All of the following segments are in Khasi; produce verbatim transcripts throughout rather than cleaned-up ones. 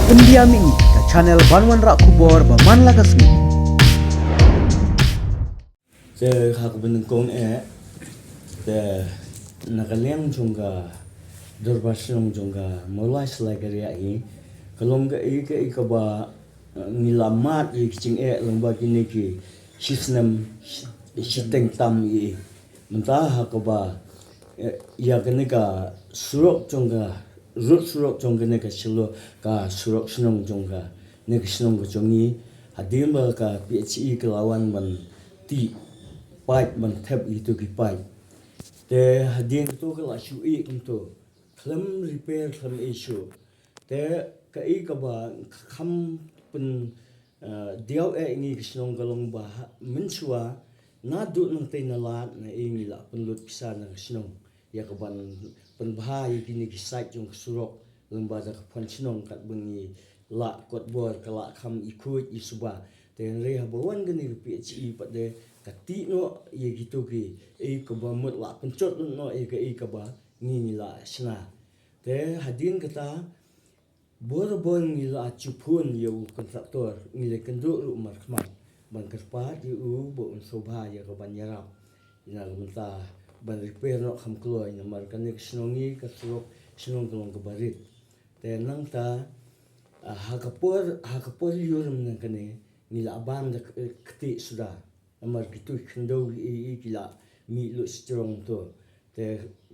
Pyndiam ïa ngi ka channel ban wanrah khubor ba man la ka sngi. Te ha kaba nyngkong eh, te na ka liang jong ka dorbar shnong jong ka Mawlai Salai Kariah hi, ka long kaei kaei kaba, eh, ngi la mad ïa ki jingeh lyngba kine ki shi snem shi, shiteng tam ïa i. Mynta ha kaba, eh, ïa kane ka surok jong ka, rud surok jong kane ka shnong, ka surok shnong jong kane ka shnong ka jong ngi, hadien ba ka P H E ka la wan ban tih paip, ban thep ïa kito ki paip. Te hadien to ka la shu ih kumto, khlem repair khlem issue. Te kaei kaba kham pyn, eh, diaw eh ngi ka shnong ka long ba ha, mynshuwa naduh nangtei na lad na ei ngi la pynlut pisa na ka shnong ïa ka ban pynbha ïa kine ki sait jong ka surok lyngba da ka fund shnong, katba ngi la kot bor ka la kham i khuid i suba. Te hynrei haba wan kane ka P H E pat de ka tih noh ïa kito ki, ei kaba mut la pynjot noh ïa kaei kaba ngi ngi la shna. Te hadien kata, bor bor ngi la ju phone ïa u contractor, ngi la kynduh ruh markhmat ban kyrpad ïa u ba un sngewbha ïa ka ban ïarap ïa na ka bynta ban repair noh kham kloi, namar kane ka shnong ngi ka surok shnong ka long kaba rit. Te nangta, ah, ha ka por, ha ka por ïurem na kane ngi la bam da k-, ktieh suda. Namar kito ki khyndew ki, ki la mih lut shi jrong to. Te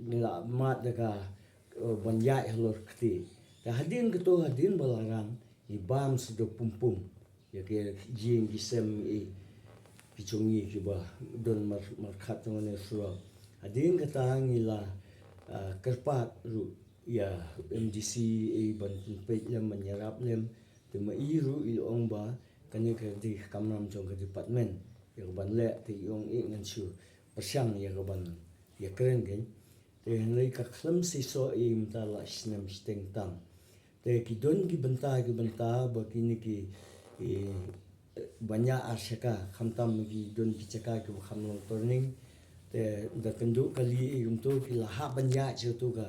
ngi la mad da ka, eh, ban ïaid halor ktieh. Te hadien kato, hadien ba la rang, ngi bam shuh da pum pum ïa ki ïing ki sem, eh, ki jong ngi kiba don mar, markhat jong kane ka surok. Hadien kata ngi la, ah, kyrpad ruh ïa M D C, eh, ban pynpeit lem, ban ïarap lem. Te ma i ruh i ong ba kane ka dei ka kamram jong ka department ïa ka ban leh, te i ong, eh, ngan shu pyrshang ïa ka ban ïakren kein. Te hynrei ka khlem seisoh, eh, mynta la snem shiteng tam. Te ki don ki bynta, ki bynta ba kine ki, eh, ban ïa ar shaka, khamtam ki don ki jaka kiba kham long turning. Te da kynduh kali, eh, kumto ki la hap ban ïaid sha kato ka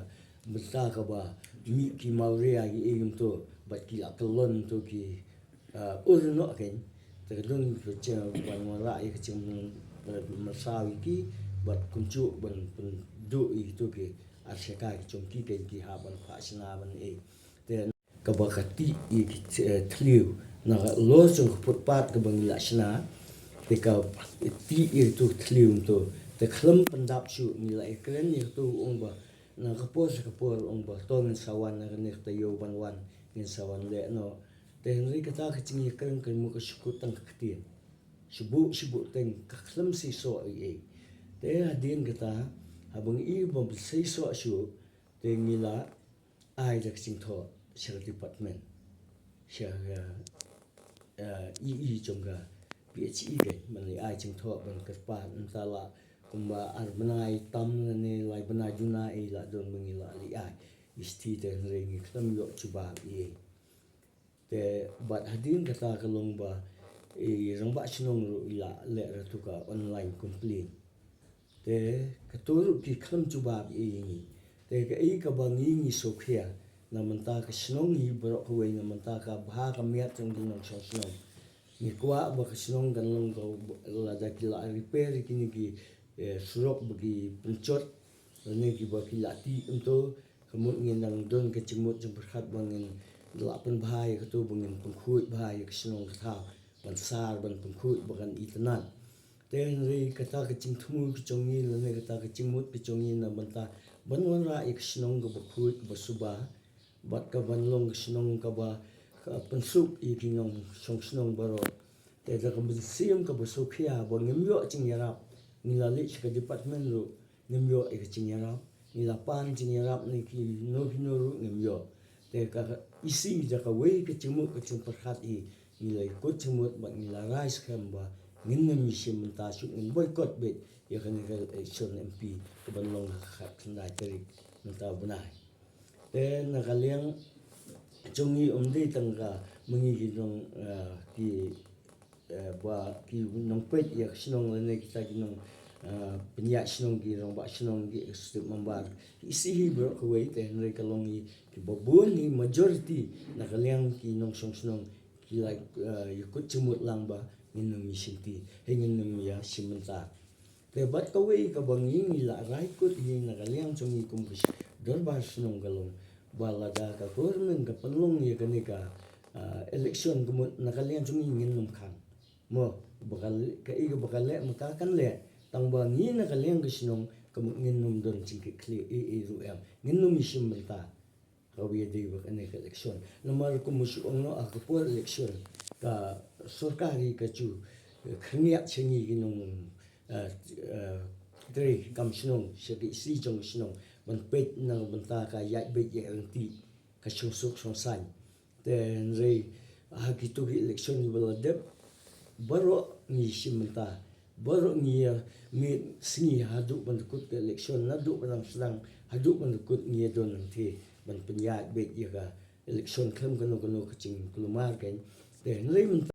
bynta kaba mih ki mawria, eh, kumto, bad ki la kyllon to ki, ah, ur noh kein. Te ka don ka jing ban wanrah ïa ka jing, eh, myrsaw ïa ki, bad kumjuh ban pynduh ïa kito ki ar shaka ki jong ki kein, ki hap ban phah shna ban ei. Te kaba ka tih ïa ki, eh, thliew na ka lor jong ka footpath kaba ngi la shna. Te ka tih ïa kito ki thliew to. Te khlem pyndap shuh ngi la ïakren ïa kato, ong ba na ka por sha ka por, ong ba to ngin sa wan, na kane ka taïew ban wan ngin sa wan leh noh. Te hynrei kata ka jingïakren ka mut ka shu kut tang ka ktien. Shu buh, shu buh teng, ka khlem seisoh ei ei. Te hadien kata, haba ngi i ba seisoh shuh, te ngi la ai da ka jingthoh sha ka department, sha ka, eh, E E jong ka P H E kein, ban leit ai jingthoh ban kyrpad. Mynta la kumba ar bnai tam lane lai bnai duna ei la don ba ngi la leit ai. Isti te hynrei ngi khlem ïoh jubab ei ei. Te bad hadien kata ka long ba i rangbah shnong ruh i la leh ra tu ka online complaint. Te kato ruh ki khlem jubab ïa ngi. Te kaei kaba ngi ngi sngewkhia na mynta ka shnong hi baroh kawei, na mynta ka bha ka miat jong ki nongshong shnong. Ngi kwah ba ka shnong kan long ka, lada ki la repair kine ki, eh, surok ba ki pynjot, lane kiba ki la tih kumto, ka mut ngin nang don ka jingmut jingpyrkhat ba ngin lah pynbha ïa kato, ba ngin pynkhuid bha ïa ka shnong ka thaw, ban sar ban pynkhuid ba kan itynnad. Te hynrei kata ka jingthmu ka jong ngi lane kata ka jingmut ka jong ngi na bynta ban wanrah ïa ka shnong kaba khuid kaba suba, bad ka ban long ka shnong kaba ka pynsuk ïa ki nongshong shnong baroh. Te da ka mynsiem kaba sngewkhia ba ngim ïoh jingïarap, ngi la leit sha ka department ruh ngim ïoh ïa ka jingïarap, ngi la pan jingïarap na kino kino ruh ngim ïoh. Te ka isi da kawei ka jingmut ka jingpyrkhat hi, ngi la ïakut jingmut bad ngi la rai skhem ba ngin nym ïashim bynta shuh, ngin boycott beit ïa kane ka election M P ka ban long ha ka khatkhyndai tarik mynta u bnai. Te na ka liang jong ngi ym dei tang ka ma ngi ki nong, eh, ki, eh, ba ki nongpeit ïa ka shnong lane kita ki nong, ah, pynïaid shnong, ki rangbah shnong, ki executive member, ki EC hi baroh kawei, te hynrei ka long hi kiba bun hi, majority na ka liang ki nongshong shnong ki la, ah, ïakut jingmut lang ba ngin nym ïashim bynta, hynrei ngin nym ïashim bynta. Te bad kawei kaba ngi, ngi la rai kut hi na ka liang jong ngi kum ka dorbar shnong ka long ba lada ka government ka pynlong ïa kane ka, ah, election, ka mut na ka liang jong ngi ngin nym khang. Mo, ba ka leh, kaei kaba ka leh ma ka kan leh, tang ba ngi na ka liang ka shnong ka mut ngin nym don jingkitkhlieh ei ei ruh em, ngin nym ïashim bynta. Kaba ïadei bad kane ka election. Namar kum u shu ong noh, ha ka por election ka sorkar hi ka ju, eh, khyrniat sha ngi ki nong, eh, eh, trei kam shnong, sha ki EC jong shnong, ban peit na ka bynta ka ïaid beit ïaid ryntih, ka shongsuk shongsaiñ. Te hynrei ha kito ki election kiba la dep, baroh ngi shim bynta, baroh ngi ïa mih sngi haduh ban da kut ka election, naduh ba dang sdang haduh ban da kut ngi ïa don hangtei ban pynïaid beit ïa ka election khlem kano kano ka jingkulmar kein. Te hynrei mynta